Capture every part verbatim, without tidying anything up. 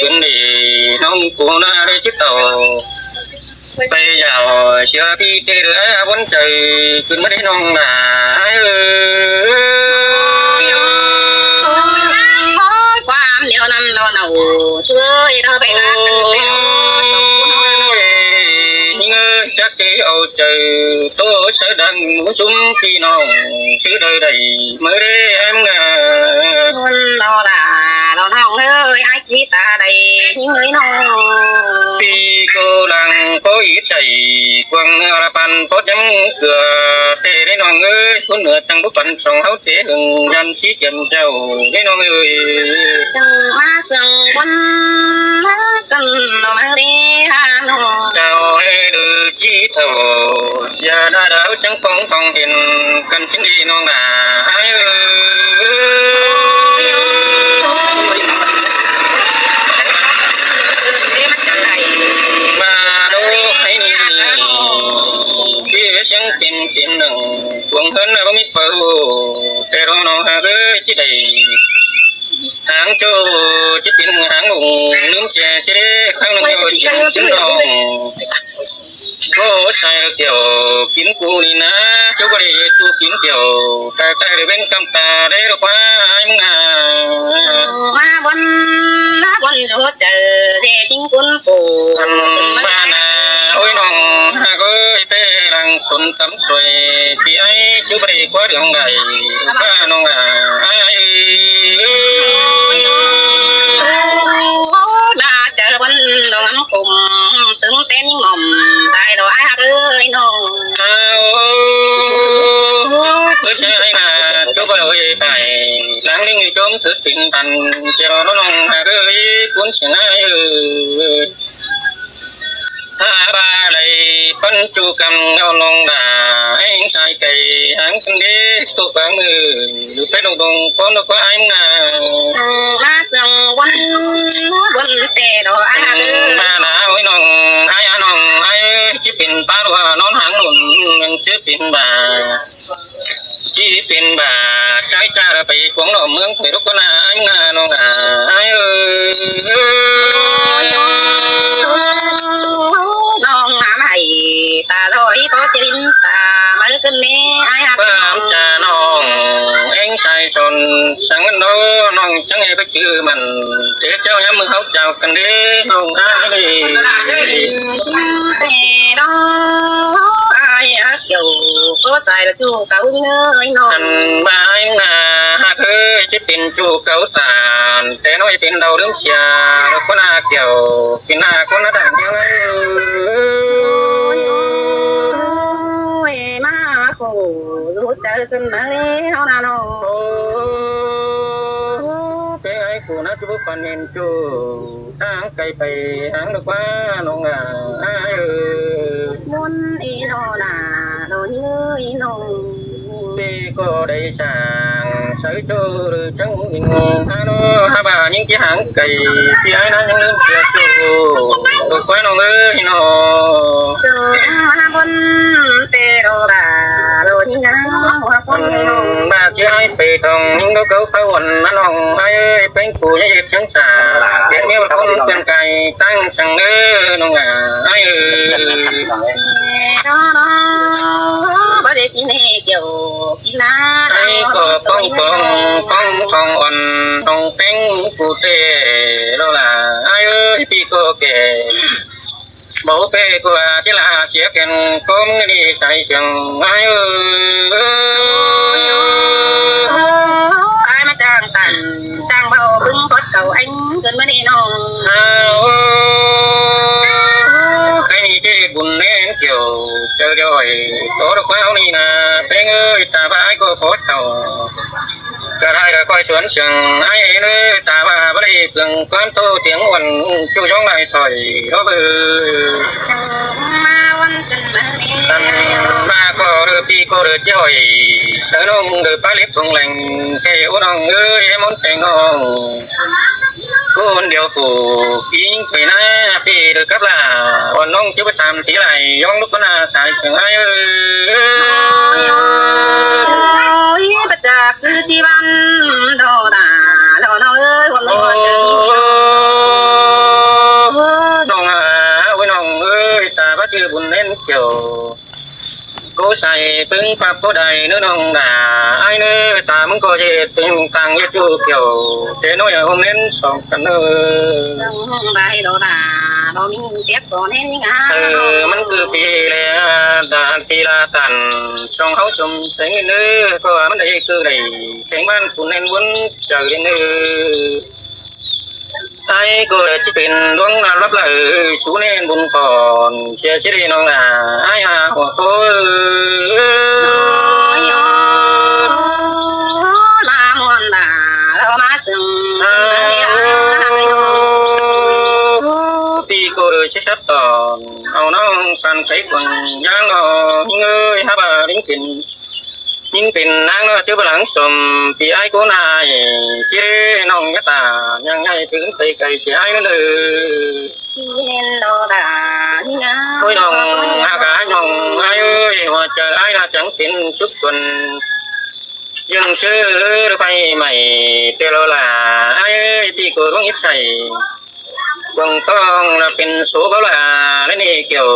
Cún đi ꞌnọng cú ꞌna đảy chứ tảu. Pay dảo sia ꞌpi ꞌtẹ đảy ꞌa bón chaư cún ꞌmá đảy ꞌnọng đa. Ơi, ơi, ꞌquám điêu ꞌnặn lo ꞌnọ. Chúa ơi, ꞌnọ pay ꞌnạ căn ꞌtẹ ꞌnọ. Ôi, ꞌhịnh ơi, chắc ꞌtẹ au chaư tô sáư đăng mú sum ꞌpi ꞌnọng. Sư đaư đảy ꞌmứ đé ꞌém ngà. Lo đa, lo ꞌnọng ơi, ải ꞌmí ta đảy ꞌhịnh ơi ꞌnọng. ꞌPi ꞌcọ lăng ꞌcọ ít sai, quăng ꞌnưa la păn pót nhắm cưa, ꞌtẹ đảy ꞌnọng ơi, phún ꞌnưa chắng báu păn song ꞌháu ꞌtẹ hưng, dăm sí kiêm chảu đảy ꞌnọng ơi. Chắng ꞌmá sương bón, ꞌmá căn ꞌnọng ꞌmá đé ha ꞌnọng. Chảu ơi, đư ꞌchí thảu, ꞌdạk đa đao chắng phóng phóng hên, căn ꞌchính đi ꞌnọng đa. Ơi, ơi, ơi. ꞌVa đô khay ꞌnị, ꞌpi ꞌviạk siêng pên pên ꞌnưng, cuông ꞌhướn ꞌna báu ꞌmí phaư, ꞌtẹ ꞌnọng ꞌnọng ꞌhặc ơi ꞌchí đảy. Háng ꞌchọ ꞌchí pên háng ꞌlống, ꞌlứm sia ꞌchí đé, kháng ꞌnưng ꞌnhó ꞌchí ꞌsướng ꞌnọng. ꞌCọ sai ꞌlẹo kiên ꞌcú ꞌnị ꞌna, ꞌchọ ꞌcọ đảy ꞌchọ kiên ꞌlẹo, ta ta đảy ꞌvến căm ta đảy ꞌlụk ꞌmá ải ꞌmứng ꞌna. ꞌMá bón, ꞌmá bón dú chaư, ꞌtẹ ꞌchính cún phủ. ꞌVa ꞌna, ôi ꞌnọng ꞌhặc ơi, ꞌtẹ lăng sốn tắm suối, ꞌpi ải ꞌchọ ꞌcọ đảy ꞌquá đường đảy, ꞌva ꞌnọng ꞌnạ. Ơi, ơi, ơi. Ôi, ôi, ôi. Đa chaư bón ꞌnọng ngắm cùm, tứm tén ꞌnhính mỏm, tai đỏ ải ꞌhặc ơi ꞌnọng. Ơ, ơ, ơ, ơ, ơ, ơ, ơ, ꞌchớ ải ꞌna, ꞌchớ ꞌva ơi phải, lăng ꞌnưng ꞌchóm thứt pên păn, ꞌchớ ꞌnọng ꞌnọng ꞌhặc ơi, cún siêng ải ơi. Ha ꞌva đảy păn ꞌchu căn ꞌnọng ꞌnọng đa, ꞌéng sai cay, háng căn đé, ꞌtố quáng ơi, đu pét ꞌnọng ꞌnọng, cón ꞌnọng ꞌquá ải ꞌnạ. ꞌMá sương bón, bón ꞌtẹ đỏ ải ꞌnạ. ꞌMá ꞌna, ôi ꞌnọng, ải ꞌnạ ꞌnọng, ải ơi, ꞌchí pên pá đua ꞌnón háng ꞌnọng, ꞌnọng ꞌchí pên ba. ꞌChí pên ba, ꞌchái ꞌchá đa pay cuông ꞌnọng ꞌmướng pay ꞌlụk ꞌquá ꞌnạ ải ꞌnạ ꞌnọng ꞌnạ. Ải ơi, ơi, ơi. ꞌNọng ꞌnạ ꞌmá hảư ta ꞌdọ ꞌcọ ꞌchí đin ta ꞌmá ꞌcứn ꞌnị ải ꞌnạ. ꞌQuám ꞌchá ꞌnọng, ꞌéng sai son, săng ꞌmắn ꞌnọ ꞌnọng chắng ꞌhê báu chứ mẳn. Thế chảu nhắm ꞌmưa ꞌháu chảu căn đé ꞌnọng ải ơi. ꞌTẹ ꞌnọng ải ꞌnạ. Kiẻo ꞌcọ sai ꞌlẹo ꞌchu cáu ꞌnị ơi ꞌnọng. Căn ꞌva ải ꞌnạ ꞌhặc ơi, ꞌchí pên ꞌchu cáu ꞌtan, ꞌtẹ ꞌnọi pên đau ꞌlứm sia, ꞌlụk ꞌquá ꞌnạ kiẻo, pên ꞌnạ ꞌquá ꞌnạ đảy ꞌnị ơi. Ôi, ôi, ôi, ꞌmá khổ, dú chaư cún ꞌmá đé ꞌnọng ꞌnạ ꞌnọng. Ôi, ꞌtẹ ải khổ ꞌnạ ꞌchí báu păn hên ꞌchu. Háng cay pay háng ꞌlụk ꞌquá ꞌnọng ꞌnạ. Ải ơi. Bón ꞌnị ꞌnọng ꞌnạ, ꞌnọng ꞌnị ꞌnọng. ꞌPi ꞌcọ đảy săng, sáư ꞌchu đư chắng ꞌnị. Ha ꞌnọng, ha ꞌva ꞌnhính ꞌchí háng cay, ꞌpi ải ꞌnạ ꞌnhính ꞌlứm sia ꞌchu. ꞌLụk ꞌquá ꞌnọng ơi ꞌnọng. ꞌChớ ꞌmá bón ꞌtẹ đỏ đa, ꞌlụk ꞌnị ꞌnọng. ꞌVa ꞌchí ải pay thong ꞌnhính đỏ cáu pháo ꞌnặn ꞌnọng. Ải ơi, ꞌpéng phủ nhé ꞌdệt chắng Sa, ꞌdệt ꞌnéo ꞌcốn ꞌquiến cai ꞌtáng săng ơ ꞌnọng ꞌnạ. Ải ơi. Báu đảy ꞌchí ꞌnị kiẻo ꞌnạ. Ải ꞌcọ ꞌpóng ꞌpóng ꞌpóng ꞌpóng ꞌnọng ꞌpéng phủ ꞌtẹ ꞌlụk ꞌnạ. Ải ơi, ꞌpi ꞌcọ kẻ báu ꞌpẹ ꞌcọ ꞌchí ꞌlạ sia khen ꞌcốn ꞌnị sai siêng ải ơi. Ải ꞌmá chắng tản, chắng báu bưng tót cáu ꞌéng cơn ꞌmá ꞌnị ꞌnọng. Hao, khay ꞌnị ꞌchí bun ꞌnén kiẻo chaư điêu ải, tó độc ꞌquá ꞌnị ꞌnạ, ꞌpéng ơi, ta ꞌva ải ꞌcọ phót thảu. Cả hai là coi suốn siêng ải ơi, ta ꞌva báu đảy pương ꞌquám tô tiếng uôn, ꞌchu dống lai thỏi, đó bơ. Căn ꞌva ꞌcọ đơ ꞌpi ꞌcọ đơ ꞌchí ải, sáư ꞌnọng đơ pá lếp phông leng, kẻ ú ꞌnọng ơi, em ón seng ꞌnọng. ꞌCốn điêu phủ, ꞌpi ꞌnhính quay ꞌná, ꞌpi đơ cắp lả, ón ꞌnọng ꞌchí báu tam tí lai, dống đúc ꞌquá ꞌnạ sai siêng ải ơi. Ôi, báu chắc sư ꞌchí ꞌvắn, đỏ đà, đỏ đỏ ơi, ón ꞌnọng ón đơ. Báp ꞌcọ đảy ꞌnớ ꞌnọng đa, ải ꞌnớ, ta ꞌmứng ꞌcọ ꞌdệt tưng tang ꞌdệt ꞌchu kiẻo, ꞌtẹ ꞌnọi ꞌhôm ꞌnến song căn ꞌnớ. Song ꞌhôm đảy đó đa, đó ꞌmí ꞌtẹ ꞌcọ ꞌnến ꞌnị ꞌnớ. Ơ, ꞌmắn cứ phi ꞌlẹ, đa phi la tản, song ꞌháu sôm seng ꞌnớ, ꞌcọ ꞌmắn đảy cứ đảy, kheng ꞌmắn cun ꞌnến ꞌmuôn chaư ꞌnớ. Ải ꞌcọ ꞌchí pên ꞌluống ꞌnạp lắp ꞌlạ, sú ꞌnến bun cón, sia ꞌchí đi ꞌnọng đa, ải ha, hua ꞌcọ. Ôi, ôi, ꞌmá ꞌmuôn đa, ꞌlạ ꞌmá sưng. Ơ, pi ꞌcọ ꞌchí sắp tỏn, au ꞌnọng căn khay quăng ꞌnhắng ꞌnọ, ꞌnhính ơi, hák ꞌva ꞌnhính pên ꞌnhính pên ꞌnáng ꞌnọ, ꞌchớ ꞌva lăng sôm, pi ải ꞌcọ ꞌnị, ꞌchí ꞌnọng ꞌnhá ta, ꞌnhắng ꞌnhá ꞌchớ ꞌcọ cay ꞌchí ải ꞌnớ. ꞌChí ꞌnến đó đa, ꞌnị ꞌnớ. Ôi ꞌnọng, hák ꞌva ꞌnọng, ải ơi, hua chaư ải ꞌlạ chắng pên súc xuân. ꞌDương ꞌsứ ꞌlạ pay mảy, ꞌtẹ lo đa, ải ơi, pi ꞌcọ ꞌluống íp say. Cuông ꞌtong ꞌlạ pên số báu ꞌlạ, ꞌlạ ꞌnị kiẻo,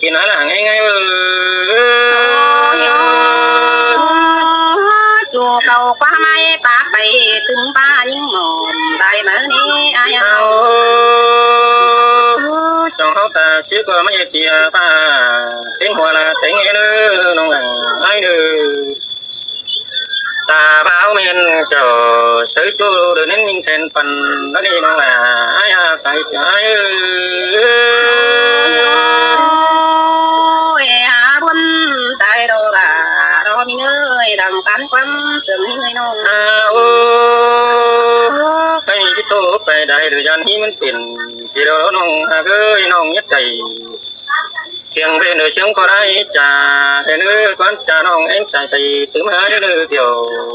kin ꞌnị ꞌlạ ngay ngay ơ. Ôi, ôi, ꞌchu cau ꞌquá ꞌmạy pá pay, tứm ꞌpá ꞌnhính mỏm, đảy ꞌmá ꞌnị, ải ơi. Au, song ꞌháu ta ꞌchí ꞌcọ ꞌmá ꞌdệt sia ꞌpá, têng hua ꞌlạ têng ꞌnị ꞌnớ, ꞌnọng đa, ải ꞌnớ. Ta báu ꞌmen chảu, sáư ꞌchu đảy ꞌnến ꞌnhính then păn, ꞌlạ ꞌnị ꞌnọng đa, ải ha, sai sia ải ơ. Ôi, ha ꞌbuôn sai đó đa, đó ꞌnhính ơi, đang tán quắm sương ꞌnhính ơi ꞌnọng. A, ô, khay ꞌchí ꞌtố pay đảy đảy, dán ꞌnị ꞌmắn pên, ꞌchí đó ꞌnọng, hák ơi, ꞌnọng ꞌnhắng cay. Kiêng ꞌvến đảy ꞌchương ꞌcọ đảy ꞌchạ, ꞌtẹ ꞌnớ ꞌquám ꞌchạ ꞌnọng ꞌén sai tay tứm ải ꞌnớ kiẻo.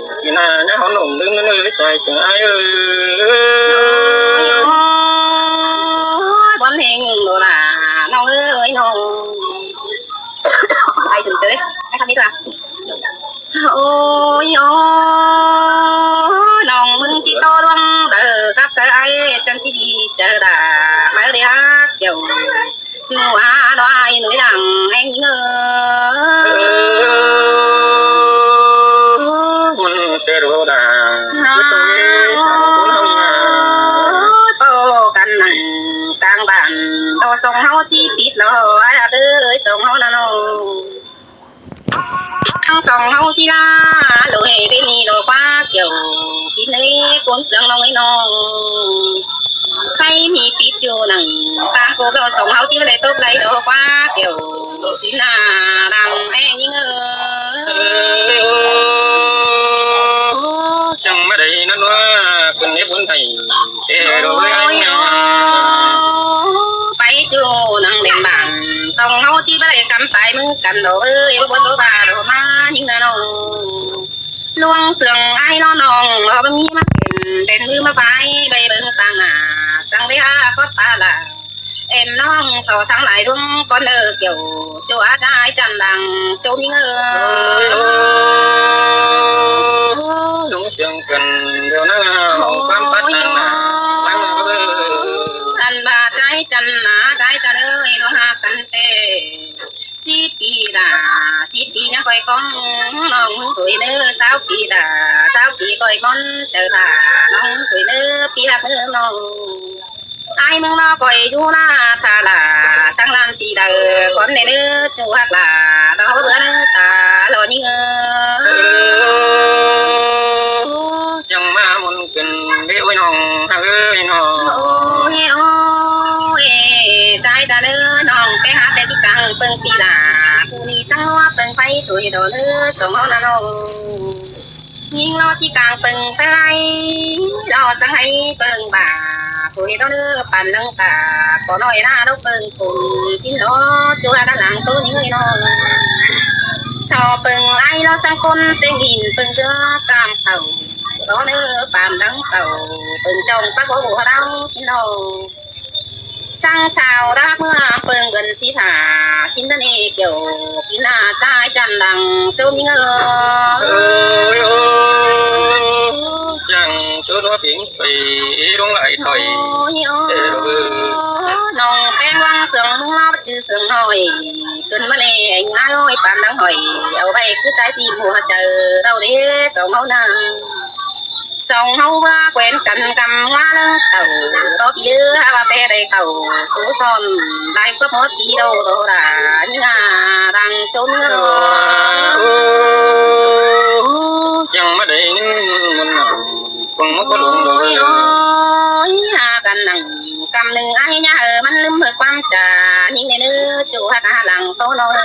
ꞌKhị ꞌnạ ꞌnhá hón ꞌnọng ꞌlứm ꞌnớ sai sia ải ơ. Ôi, ôi, ꞌquám ꞌhêng đó đa, ꞌnọng ơi, ꞌnọng. Ai tứm ꞌchớ, ai khắp đi ꞌlạ. Ôi, ôi, ꞌnọng ꞌmứng ꞌchí ꞌtố ꞌluống đảy khắp sai ải, chắng ꞌchí đi chaư đa, ꞌmá đi hák kiẻo. Chu ha đó ai nuối lăng ꞌhéng ꞌnhính ơ. ꞌMắn ꞌtẹ đó đa, ꞌchí ꞌtố ꞌsướng ꞌcốn ꞌháu ꞌnị ꞌnạ. Ôi, ꞌtố căn ꞌnặn, cang bản, đó song ꞌháu ꞌchí pít đó, ải ơi, song ꞌháu ꞌnặn ꞌnọ. Song ꞌháu ꞌchí ꞌlạ, lối ꞌvến ꞌnị đó ꞌquá kiẻo, kin ꞌnị ꞌcốn sương ꞌnọng ơi ꞌnọng. Khay ꞌmí pít ꞌchu ꞌnặn, ta ꞌcọ đó song ꞌháu ꞌchí đảy tốc đảy đó ꞌquá kiẻo, kin ꞌnạ đang ꞌhéng ꞌnhính ơ. Chắng ꞌmá đảy ꞌnặn ꞌnớ, ꞌcốn ꞌnị ꞌcốn đảy, ê, đó ơi, ôi, ôi, pay ꞌchu ꞌnặn đen bản, song ꞌháu ꞌchí báu đảy cắm tay ꞌmứng căn đó ơi, báu ꞌbuôn báu ba đó ꞌmá ꞌnhính ơ ꞌnọng. ꞌLuống sương ải ꞌnọ ꞌnọng, lo báu ꞌmí ꞌmá pên, pên ꞌmứ ꞌmá pay, bay bớng tang ꞌnạ, săng đảy ha khót ta ꞌlạ. Em ꞌnọng so săng lai ꞌluống ꞌcốn ꞌnớ kiẻo, ꞌchu a ꞌchái chăn lăng, ꞌchu ꞌnhính ơ. Ôi, ôi, ꞌlung sương căn, điêu ꞌnạ, ôi, ꞌquám pắt ôi, năng ꞌnạ, ôi, năng ꞌnạ. Ăn ba ꞌchái chăn ꞌnạ, ꞌchái chăn ơi, ꞌlung hák căn ꞌtẹ. Síp pi đa, síp pi ꞌnhắng ꞌcoi ꞌcóng, ꞌnọng ꞌmứng tuổi ꞌnớ, sáo pi đa, sáo pi ꞌcoi ꞌmón, chaư đa, ꞌnọng ꞌmứng tuổi ꞌnớ, pi hák ꞌnớ ꞌnọng. Ải ꞌmứng ꞌnọ ꞌcoi dú ꞌnạ, ta đa, săng ꞌlan pi đa, ꞌcốn ꞌnị ꞌnớ, ꞌchu hák đa, đó báu bươn ta, lo ꞌnhính ơ. Chắng ꞌmá ꞌmuôn căn, ê, ôi ꞌnọng, hák ơi ꞌnọng. Ôi, ôi, ꞌchái ta ꞌnớ ꞌnọng, ꞌpéng hák ꞌtẹ ꞌchí cang pơng pi đa, ꞌpứng ꞌnị săng ꞌlua pơng pay, ꞌtoi đó ꞌnớ, song ꞌháu ꞌnặn ꞌnọng. ꞌNhính ꞌlọ ꞌchí cang pơng sai, ꞌlọ săng ꞌhạy pơng ba, ꞌtoi đó ꞌnớ, păn năng ta, ꞌcọ ꞌnọi ꞌnạ đó pơng pun, ꞌsịn đó, ꞌchu hák đa lăng ꞌtố ꞌnhính ơi ꞌnọng. So pơng ải ꞌlọ săng ꞌcốn ꞌtếng đin pơng ꞌchưa cam tảu, đó ꞌnớ păn năng tảu, pơng chong pắc báu bô đao ꞌsịn đó. Săng sao đá ꞌmưa pơng bươn síp ha, ꞌsịn đó ꞌnị kiẻo, kin ꞌnạ ꞌchái chăn lăng, ꞌchu ꞌnhính ơ. Ơ, ơ, chắng ꞌchu ꞌnua piếng pay, ꞌlung lai thôi. Ôi, ôi, ơ, ơ. ꞌNọng ꞌpéng ꞌluống sương ꞌmứng ꞌlọ chứ Sương hỏi, cơn mưa lê anh ái ơi, pam đang hỏi, au ꞌvạy cứ trái tim hua chaư, đau đế song ꞌháu năng. Song ꞌháu ꞌva quen căn căm ꞌva lơ tàu, đó bia ha ꞌva pe đai tàu, số son, đai cướp mót đi đâu đó là, nhưng à, đang trốn ngơ. Chăng ꞌmá đảy ꞌnưng ꞌmắn nẳng, quăng mốc có đống đó. Ôi, ôi, ha căn nẳng, căm ꞌnưng ai nhá, ơ, ꞌmắn ꞌlứm hơi ꞌquám cha, ꞌnhính đê ꞌnớ, chu hắc ha lăng tô ꞌnớ.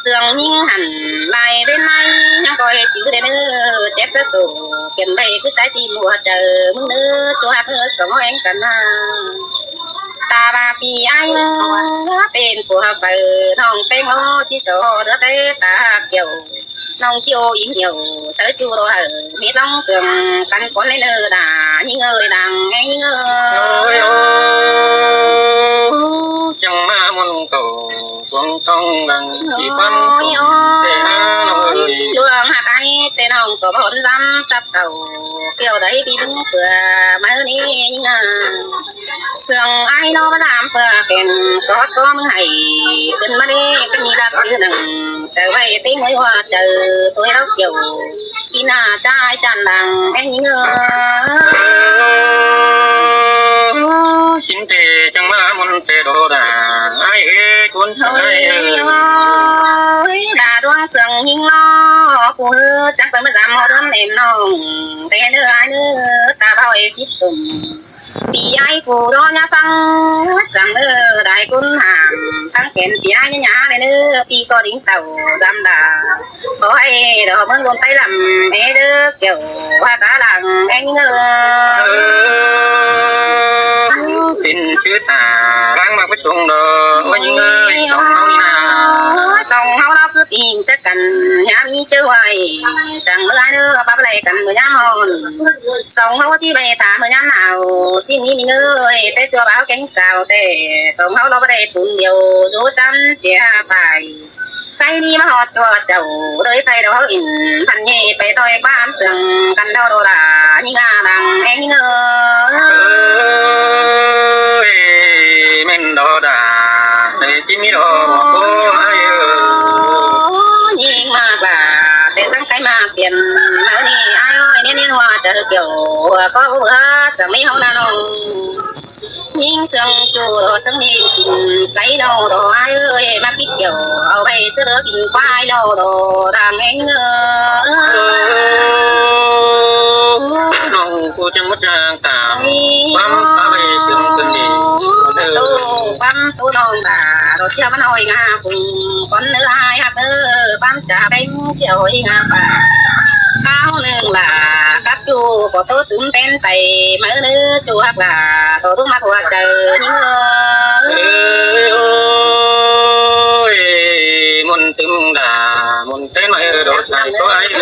Sương ꞌnhính hẳn, lai bên lai, nhăng coi chữ đê ꞌnớ, chép sớ sổ, kiên ꞌvạy cứ trái tim hua chaư, ꞌmứng ꞌnớ, chu hắc ꞌnớ, sương ꞌháu eng căn ha. Ta ba pi ai ơ, pên pua hak pơ, ꞌnọng ꞌpéng ꞌlo, ꞌchí so, đứa té ta hak kiêu. ꞌNọng ꞌchí ô ính nhiều, sáư chu đô hảư, mết ꞌlóng sương, căn cón lê nơ đà, ꞌnhính ơi, đang, eng ꞌnhính ơi. Ôi, ôi, chăng ꞌmá ꞌmuôn cầu, cuông cong lăng, ꞌchí păn, ôi, ôi, tê ha ꞌnọng ơi. Luông hak ai, tê ꞌnọng có bón dăm, sắp tàu, kiêu đảy pi bứng pưa, ꞌmá ꞌnị, ꞌnhính ơi. Sương ai ꞌlo ꞌva ꞌlam pưa khen, có có ꞌmứng hảy, cơn ꞌmá đê, cơn ꞌnị lắc chư nẳng, chaư ꞌvạy ꞌtếng ꞌmới hua chaư, ꞌtoi lốc kiêu, kin a cha ai chăn đang, eng ꞌnhính ơi. Sính tê chăng ꞌmá ꞌmuôn tê đô đà, ai ơi, cuốn sương ai ơi. Ôi, đà đuông sương ꞌnhính ꞌlo, cu ꞌhứ, chăng pơ ꞌmá dăm ꞌháu đón em ꞌnọng, tê ꞌnớ ai ꞌnớ, ta bao ê síp sum. Pi ai cu đó nhá phăng, sương ꞌnớ đai cún hảm, thắng kén pi ai nhá nhá đê ꞌnớ, pi có đính tàu, dăm đà. Có ai đó ꞌmướng ꞌlum tay lắm, ê đớ kiêu, hua cá lăng, eng ꞌnhính ơi. Tin chứ ta, lăng mắc bá sung đó, ôi ꞌnhính ơi, song ꞌháu ꞌnị nả. Song ꞌháu đó cứ tin sớ căn, nhá mi chớ hoài, sương ꞌnớ ai ꞌnớ, báp lê căn ꞌmưa nhá mòn. Song ꞌháu ꞌchí ꞌvạy ta ꞌmưa nhá nảo, xin ꞌnhính ơi, té chua báo kéng sao té, song ꞌháu ꞌlo ꞌva đảy tủn điêu, dú chăn tia phải. Say ꞌnị ꞌmá ꞌhọt chua chảu, đới pay đó ꞌháu in, phăn nhê pay ꞌtoi ꞌquám sương, căn đó đô đà, ꞌnhính a đang, eng ꞌnhính ơi. Ơi, ꞌmen đó đà, ê, ꞌchí ꞌmí đó, cô ai ơi. ꞌNhính ꞌmá bà, té săng cái ꞌmá Piên, ꞌmá ꞌnị ai ơi, ꞌnhính ꞌnhính hua chaư kiêu, hua có hua sương ꞌmí ꞌháu nả ꞌnọng. ꞌNhính sương chu đó sương ꞌnhính kin, cái đó đó ai ơi, ꞌmá kít kiêu, au ꞌvạy sớ đớ kin ꞌquá ai đó đó, đang eng ơi. Ơ, ꞌnọng cu chăng mốt chăng tả, ꞌquám phá ꞌvạy sương cơn đi. Ơ, ꞌquám tô ꞌnọng đà, đó chia ꞌmắn ôi ngà phung, con ꞌnớ ai hắc ꞌnớ, ꞌquám cha ꞌpéng chia ôi ngà phạ. Cáo ꞌnưng là cắp chu có tố tứm ꞌpén tay, ꞌmá ꞌnớ chu hắc là, tô túc mắc hua chaư, ꞌnhính ơi. Ôi, ôi, ꞌmuôn tứm đà, ꞌmuôn ꞌtến ꞌmá ơ, đó sai có ai ơ.